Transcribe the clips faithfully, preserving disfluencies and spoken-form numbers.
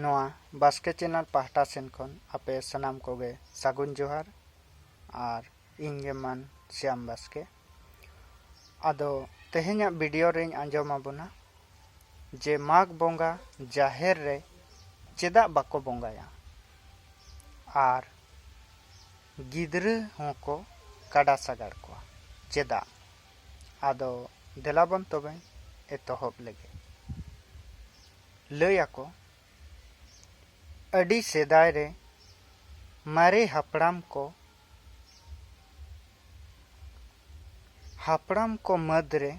ᱱᱚᱣᱟ ᱵᱟᱥᱠᱮ ᱪᱮᱱᱮᱞ ᱯᱟᱦᱴᱟ ᱥᱮᱱ ᱠᱷᱚᱱ ᱟᱯᱮ ᱥᱟᱱᱟᱢ ᱠᱚᱜᱮ ᱥᱟᱹᱜᱩᱱ ᱡᱚᱦᱟᱨ᱾ ᱟᱨ ᱤᱧ ᱜᱮ ᱢᱟᱱ ᱥᱭᱟᱢ ᱵᱟᱥᱠᱮ᱾ ᱟᱫᱚ ᱛᱮᱦᱮᱧᱟᱜ ᱵᱷᱤᱰᱤᱭᱳ ᱨᱮᱧ ᱟᱸᱡᱚᱢ ᱟᱵᱚᱱᱟ ᱡᱮ ᱢᱟᱜᱽ ᱵᱚᱸᱜᱟ ᱡᱟᱦᱮᱨ ᱨᱮ ᱪᱮᱫᱟᱜ ᱵᱟᱠᱚ ᱵᱚᱸᱜᱟᱭᱟ ᱟᱨ ᱜᱤᱫᱽᱨᱟᱹ ᱦᱚᱸᱠᱚ ᱠᱟᱰᱟ ᱥᱟᱜᱟᱲ ᱠᱚᱣᱟ ᱪᱮᱫᱟᱜ? ᱟᱫᱚ ᱫᱮᱞᱟᱵᱚᱱ ᱛᱚᱵᱮ ᱮᱛᱚᱦᱚᱵ ᱞᱮᱜᱮ᱾ ᱞᱟᱹᱭ ᱟᱠᱚ, ᱟᱹᱰᱤ ᱥᱮᱫᱟᱭ ᱨᱮ ᱢᱟᱨᱮ ᱦᱟᱯᱲᱟᱢ ᱠᱚ, ᱦᱟᱯᱲᱟᱢ ᱠᱚ ᱢᱟᱹᱫᱽ ᱨᱮ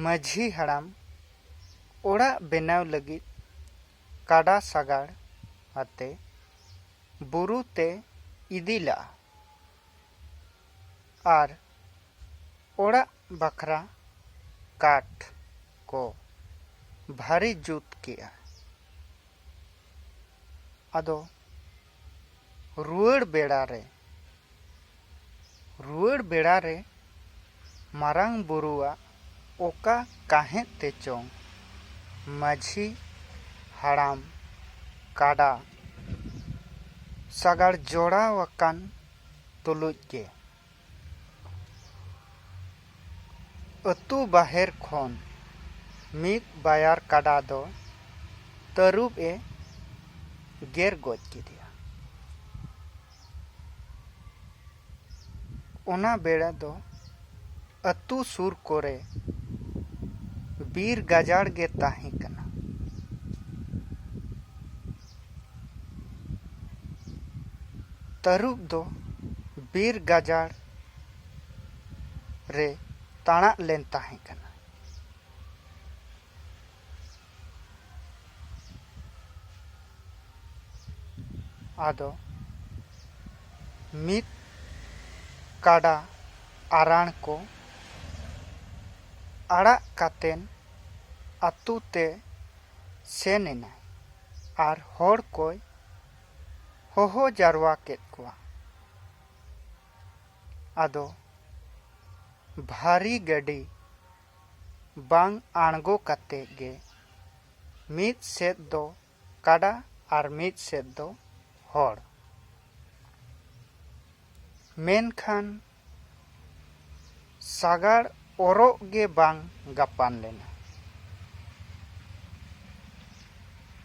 ᱢᱟᱹᱡᱷᱤ ᱦᱟᱲᱟᱢ ᱚᱲᱟᱜ ᱵᱮᱱᱟᱣ ᱞᱟᱹᱜᱤᱫ ᱠᱟᱰᱟ ᱥᱟᱜᱟᱲ ᱟᱛᱮ ᱵᱩᱨᱩ ᱛᱮ ᱤᱫᱤ ᱞᱟᱜᱼᱟ ᱟᱨ ᱚᱲᱟᱜ ᱵᱟᱠᱷᱨᱟ ᱠᱟᱴ ᱠᱚ ᱵᱷᱟᱨᱤ ᱡᱩᱛ ᱠᱮᱜᱼᱟ᱾ ᱟᱫᱚ ᱨᱩᱣᱟᱹᱲ ᱵᱮᱲᱟ ᱨᱮ, ᱨᱩᱣᱟᱹᱲ ᱵᱮᱲᱟ ᱨᱮ ᱢᱟᱨᱟᱝ ᱵᱩᱨᱩᱣᱟᱜ ᱚᱠᱟ ᱠᱟᱦᱮᱫ ᱛᱮᱪᱚᱝ ᱢᱟᱹᱡᱷᱤ ᱦᱟᱲᱟᱢ ᱠᱟᱰᱟ ᱥᱟᱜᱟᱲ ᱡᱚᱲᱟᱣ ᱟᱠᱟᱱ ᱛᱩᱞᱩᱡ ᱜᱮ ᱟᱹᱛᱩ ᱵᱟᱦᱮᱨ ᱠᱷᱚᱱ ᱢᱤᱫ ᱵᱟᱭᱟᱨ ᱠᱟᱰᱟ ᱫᱚ ᱛᱟᱹᱨᱩᱵ ᱮ ᱜᱮᱨ ᱜᱚᱡ ᱠᱮᱫᱮᱭᱟ᱾ ᱚᱱᱟ ᱵᱮᱲᱟ ᱫᱚ ᱟᱹᱛᱩ ᱥᱩᱨ ᱠᱚᱨᱮ ᱵᱤᱨ ᱜᱟᱡᱟᱲ ᱜᱮ ᱛᱟᱦᱮᱸ ᱠᱟᱱᱟ᱾ ᱛᱟᱹᱨᱩᱵ ᱫᱚ ᱵᱤᱨ ᱜᱟᱡᱟᱲ ᱨᱮ ᱛᱟᱬᱟᱜ ᱞᱮᱱ ᱛᱟᱦᱮᱸ ᱠᱟᱱᱟ᱾ ᱟᱫᱚ ᱢᱤᱫ ᱠᱟᱰᱟ ᱟᱨᱟᱬ ᱠᱚ ᱟᱲᱟᱜ ᱠᱟᱛᱮᱱ ᱟᱹᱛᱩ ᱛᱮ ᱥᱮᱱ ᱮᱱᱟᱭ ᱟᱨ ᱦᱚᱲ ᱠᱚᱭ ᱦᱚᱦᱚ ᱡᱟᱨᱣᱟ ᱠᱮᱫ ᱠᱚᱣᱟ᱾ ᱟᱫᱚ ᱵᱷᱟᱨᱤ ᱜᱟᱹᱰᱤ ᱵᱟᱝ ᱟᱬᱜᱚ ᱠᱟᱛᱮ ᱜᱮ ᱢᱤᱫ ᱥᱮᱫ ᱫᱚ ᱠᱟᱰᱟ ᱟᱨ ᱢᱤᱫ ᱥᱮᱫ ᱫᱚ ᱦᱚᱲ᱾ ᱢᱮᱱᱠᱷᱟᱱ ᱥᱟᱜᱟᱲ ᱚᱨᱚᱜ ᱜᱮ ᱵᱟᱝ ᱜᱟᱯᱟᱱ ᱞᱮᱱᱟ᱾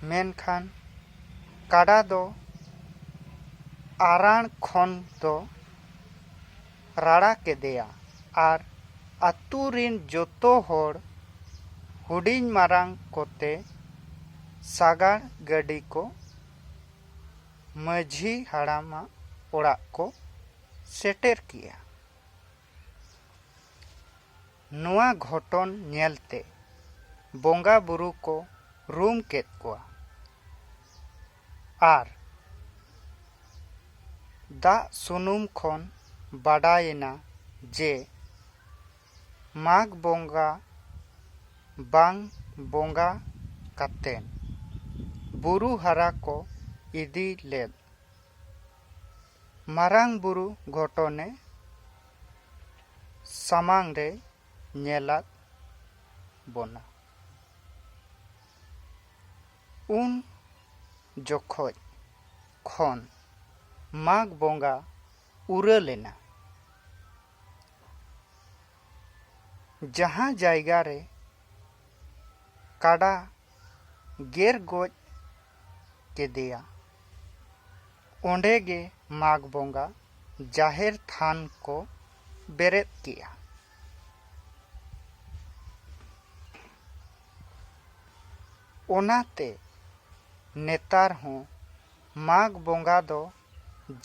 ᱢᱮᱱᱠᱷᱟᱱ ᱠᱟᱰᱟ ᱫᱚ ᱟᱨᱟᱬ ᱠᱷᱚᱱ ᱫᱚ ᱨᱟᱲᱟ ᱠᱮᱫᱮᱭᱟ ᱟᱨ ᱟᱹᱛᱩ ᱨᱤᱱ ᱡᱚᱛᱚ ᱦᱚᱲ ᱦᱩᱰᱤᱧ ᱢᱟᱨᱟᱝ ᱠᱚᱛᱮ ᱥᱟᱜᱟᱲ ᱜᱟᱹᱰᱤ ᱠᱚ ᱢᱟᱹᱡᱷᱤ ᱦᱟᱲᱟᱢᱟᱜ ᱚᱲᱟᱜ ᱠᱚ ᱥᱮᱴᱮᱨ ᱠᱮᱜᱼᱟ᱾ ᱱᱚᱣᱟ ᱜᱷᱚᱴᱚᱱ ᱧᱮᱞᱛᱮ ᱵᱚᱸᱜᱟ ᱵᱩᱨᱩ ᱠᱚ ᱨᱩᱢ ᱠᱮᱫ ᱠᱚᱣᱟ ᱟᱨ ᱫᱟᱜ ᱥᱩᱱᱩᱢ ᱠᱷᱚᱱ ᱵᱟᱰᱟᱭᱮᱱᱟ ᱡᱮ ᱢᱟᱜᱽ ᱵᱚᱸᱜᱟ ᱵᱟᱝ ᱵᱚᱸᱜᱟ ᱠᱟᱛᱮᱱ ᱵᱩᱨᱩ ᱦᱟᱨᱟ ᱠᱚ ᱤᱫᱤ ᱞᱮᱫ ᱢᱟᱨᱟᱝ ᱵᱩᱨᱩ ᱜᱷᱚᱴᱚᱱᱮ ᱥᱟᱢᱟᱝ ᱨᱮ ᱧᱮᱞᱟᱫ ᱵᱚᱱᱟ᱾ ᱩᱱ ᱡᱚᱠᱷᱚᱡ ᱠᱷᱚᱱ ᱢᱟᱜᱽ ᱵᱚᱸᱜᱟ ᱩᱨᱟᱹ ᱞᱮᱱᱟ᱾ ᱡᱟᱦᱟᱸ ᱡᱟᱭᱜᱟ ᱨᱮ ᱠᱟᱰᱟ ᱜᱮᱨ ᱜᱚᱡ ᱠᱮᱫᱮᱭᱟ, ᱚᱸᱰᱮ ᱜᱮ ᱢᱟᱜᱽ ᱵᱚᱸᱜᱟ ᱡᱟᱦᱮᱨ ᱛᱷᱟᱱ ᱠᱚ ᱵᱮᱨᱮᱫ ᱠᱮᱜᱼᱟ᱾ ᱚᱱᱟᱛᱮ ᱱᱮᱛᱟᱨ ᱦᱚᱸ ᱢᱟᱜᱽ ᱵᱚᱸᱜᱟ ᱫᱚ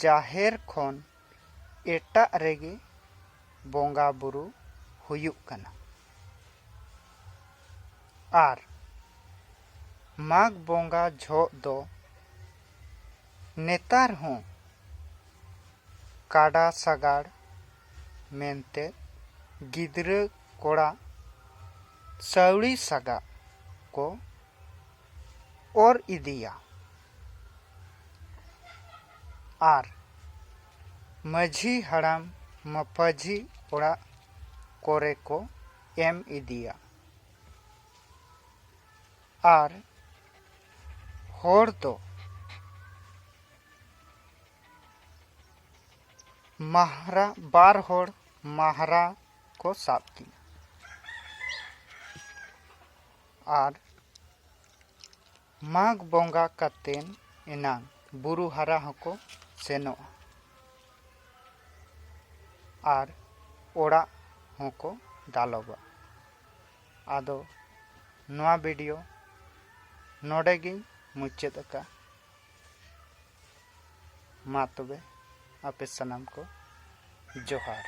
ᱡᱟᱦᱮᱨ ᱠᱷᱚᱱ ᱮᱴᱟᱜ ᱨᱮᱜᱮ ᱵᱚᱸᱜᱟ ᱵᱩᱨᱩ ᱦᱩᱭᱩᱜ ᱠᱟᱱᱟ᱾ ᱟᱨ ᱢᱟᱜᱽ ᱵᱚᱸᱜᱟ ᱡᱚᱦᱚᱜ ᱫᱚ ᱱᱮᱛᱟᱨ ᱦᱚᱸ ᱠᱟᱰᱟ ᱥᱟᱜᱟᱲ ᱢᱮᱱᱛᱮ ᱜᱤᱫᱽᱨᱟᱹ ᱠᱚᱲᱟ ᱥᱟᱹᱣᱲᱤ ᱥᱟᱜᱟᱫ ᱠᱚ ᱚᱨ ᱤᱫᱤᱭᱟ ᱟᱨ ᱢᱟᱹᱡᱷᱤ ᱦᱟᱲᱟᱢ ᱢᱟᱹᱯᱟᱹᱡᱷᱤ ᱚᱲᱟᱜ ᱠᱚᱨᱮ ᱠᱚ ᱮᱢ ᱤᱫᱤᱭᱟ᱾ ᱟᱨ ᱦᱚᱲ ᱫᱚ ᱢᱟᱦᱨᱟ, ᱵᱟᱨ ᱦᱚᱲ ᱢᱟᱦᱨᱟ ᱠᱚ ᱥᱟᱵ ᱠᱤᱱᱟ᱾ ᱟᱨ ᱢᱟᱜᱽ ᱵᱚᱸᱜᱟ ᱠᱟᱛᱮᱱ ᱮᱱᱟᱝ ᱵᱩᱨᱩ ᱦᱟᱨᱟ ᱦᱚᱸᱠᱚ ᱥᱮᱱᱚᱜᱼᱟ ᱟᱨ ᱚᱲᱟᱜ ᱦᱚᱸᱠᱚ ᱫᱟᱞᱚᱵᱟ᱾ ᱟᱫᱚ ᱱᱚᱣᱟ ᱵᱷᱤᱰᱤᱭᱳ ᱱᱚᱰᱮ ᱜᱤᱧ ᱢᱩᱪᱟᱹᱫ ᱟᱠᱟᱫᱼᱟ᱾ ᱢᱟ ᱛᱚᱵᱮ ᱟᱯᱮ ᱥᱟᱱᱟᱢ ᱠᱚ ᱡᱚᱦᱟᱨ᱾